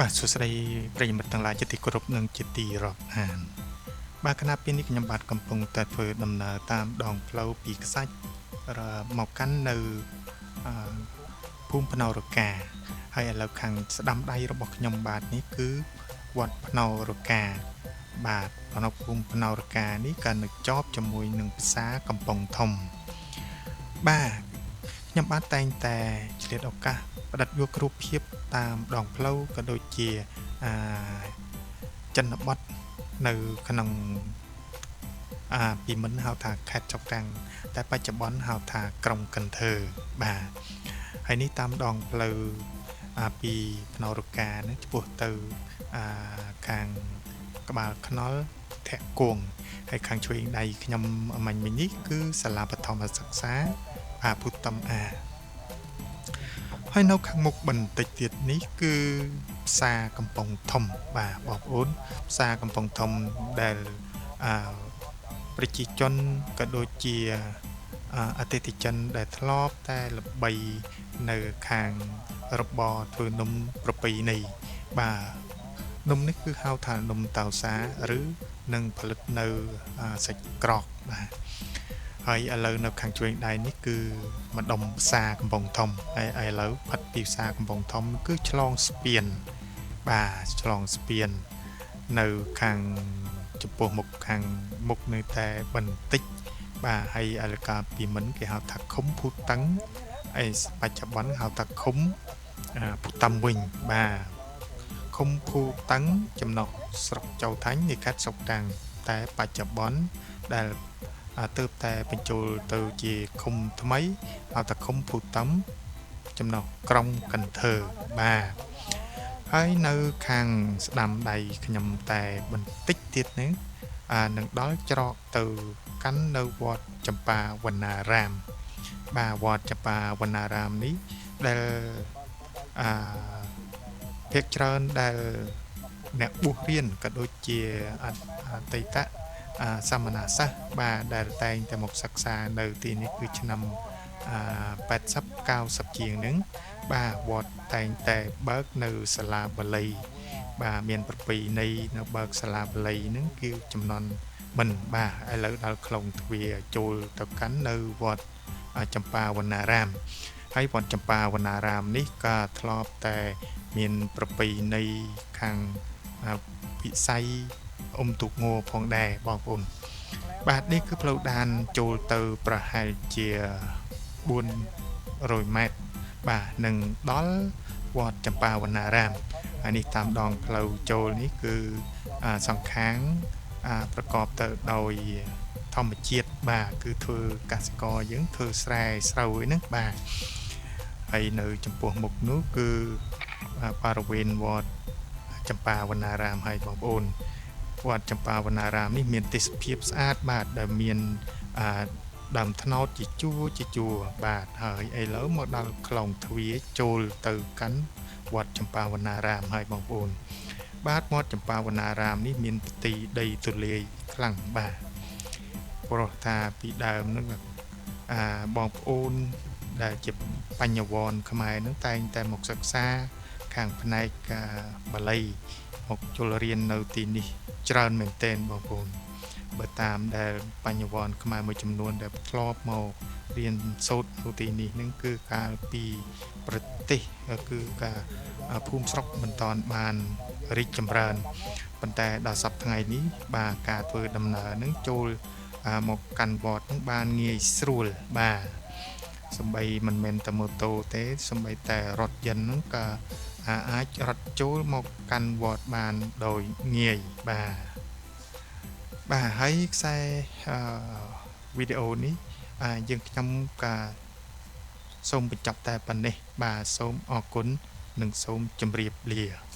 បាទសួស្តីប្រិយមិត្តទាំងឡាយជាទីគោរពនិងជាទីរាប់អានបាទខណៈពេលនេះខ្ញុំបាទកំពុងតែធ្វើដំណើរតាមដងផ្លូវពីខ្សាច់មកកាន់នៅភូមិភ្នោរកាហើយឥឡូវខាងស្ដាំដៃរបស់ខ្ញុំបាទនេះគឺវត្តភ្នោរកាបាទនៅភូមិភ្នោរកានេះក៏នៅជាប់ជាមួយនឹងផ្សារកំពង់ធំបាទខ្ញុំបាទតែងតែឆ្លៀតឱកាសផ្តិតយករូបភាពតាមដងផ្លូវក៏ដូចជាជនបទនៅក្នុងពីមុនហៅថាខេត្តចុកតាំងតែបច្ចុប្បន្នហៅថាក្រុងកន្ធើបាទហើយនេះតាមដងផ្លូវពីភ្នោរកានឹងឆ្ពោះទៅខាងក្បាលថ្នល់ធាក់គួងហើយខាងឆ្វេងដៃខ្ញុំអមាញ់មិញនេះគឺសាលាបឋមសិក្សាភូតមអាហើយនៅខាងមុខបន្តិចទៀតនេះគឺផ្សារកំពង់ធំបាទបងប្អូនផ្សារកំពង់ធំដែលប្រជាជនក៏ដូចជាអតិថិជនដែលធ្លាប់តែល្បីនៅខាងរបរធ្វើនំប្រពៃណីបាទនំនេះគឺហៅថានំតៅសាឬនឹងផលិតនៅសាច់ក្រកបាទហើយឥឡូវនៅខាងឆ្វេងដៃនេះគឺម្ដុំផ្សារកំពង់ធំហើយឥឡូវផិតពីផ្សារកំពង់ធំគឺឆ្លងស្ពានបាទឆ្លងស្ពាននៅខាងចំពោះមុខខាងមុខនៅតែបន្តិចបាទហើយឥឡូវកាលពីមុនគេហៅថាឃុំភូតឹងឯបច្ចុប្បន្នហៅថាឃុំភូតឹមវិញបាទឃុំភូតឹងចំណុះស្រុកចៅថាញ់នៃខេត្តស្រុកតាំងតែបច្ចុប្បន្នដែលទើបតែបញ្ចូលទៅជាឃុំថ្មីហៅថាឃុំភូតឹមចំណុះក្រុងកន្ធើបាទហើយនៅខាងស្ដាំដៃខ្ញុំតែបន្តិចទៀតនេះនឹងដល់ច្រកទៅកាន់នៅវត្តចម្ប៉ាវណ្ណារាមបាទវត្តចម្ប៉ាវណ្ណារាមនេះដែលភាគច្រើនដែលអ្នកបួសរៀនក៏ដូចជាអតីតសមណសិស្សបាទដែលតែងតែមកសិក្សានៅទីនេះគឺឆ្នាំ80 90ជាងហ្នឹងបាទវត្តតែងតែបើកនៅសាលាបាលីបាទមានប្រពៃណីនៅបើកសាលាបាលីហ្នឹងគឺចំនួនមិនបាទឥឡូវដល់ខ្លងទ្វារចូលទៅកាន់នៅវត្តចម្ប៉ាវណ្ណារាមហើយវត្តចម្ប៉ាវណ្ណារាមនេះក៏ធ្លាប់តែមានប្រពៃណីខាងវិស័យអ៊ំទូកងផងដែរបងប្អូនបាទនេះគឺផ្លូវដានចូលទៅប្រហែលជា400ម៉ែត្របាទនឹងដល់វត្តចម្ប៉ាវណ្ណារាមហើយនេះតាមដងផ្លូវចូលនេះគឺសងខាងប្រកបទៅដោយធម្មជាតិបាទគឺធ្វើកសិករយើងធ្វើស្រែស្រូវអីហ្នឹងបាទហើយនៅចំពោះមុខនោះគឺបរិវេណវត្តចម្ប៉ាវណ្ណារាមហើយបងប្អូនវត្តចម្ប៉ាវណ្ណារាមនេះមានទេសភាពស្អាតបាទដែលមានដើមត្នោតជាជួរជាជួរបាទហើយឥឡូវមកដល់ខ្លងទ្វារចូលទៅកាន់វត្តចម្ប៉ាវណ្ណារាមហើយបងប្អូនបាទវត្តចម្ប៉ាវណ្ណារាមនេះមានផ្ទៃដីទូលាយខ្លាំងបាទព្រោះថាពីដើមហ្នឹងបងប្អូនដែលជាបញ្ញវន្តខ្មែរហ្នឹងតែងតែមកសិក្សាខាងផ្នែកបាលីមកចូលរៀននៅទីនេះច្រើនមែនទែនបងប្អូនបើតាមដែលបញ្ញវន្តខ្មែរមួយចំនួនដែលធ្លាប់មករៀនសូត្រនៅទីនេះនឹងគឺកាលពីប្រទេសគឺការភូមិស្រុកមិនតាន់បានរីកចម្រើនប៉ុន្តែដល់សប្តាហ៍ថ្ងៃនេះបាទការធ្វើដំណើរនឹងចូលមកកាន់វត្តនឹងបានងាយស្រួលបាទសំបីមិនមែនតែម៉ូតូទេសំបីតែរថយន្តនឹងក៏អាចរត់ចូលមកកាន់វត្តបានដោយងាយបាទបាទហើយខ្សែវីដេអូនេះយើងខ្ញុំក៏សូមបញ្ចប់តែប៉ុណ្ណេះបាទសូមអរគុណនិងសូមជម្រាបលា។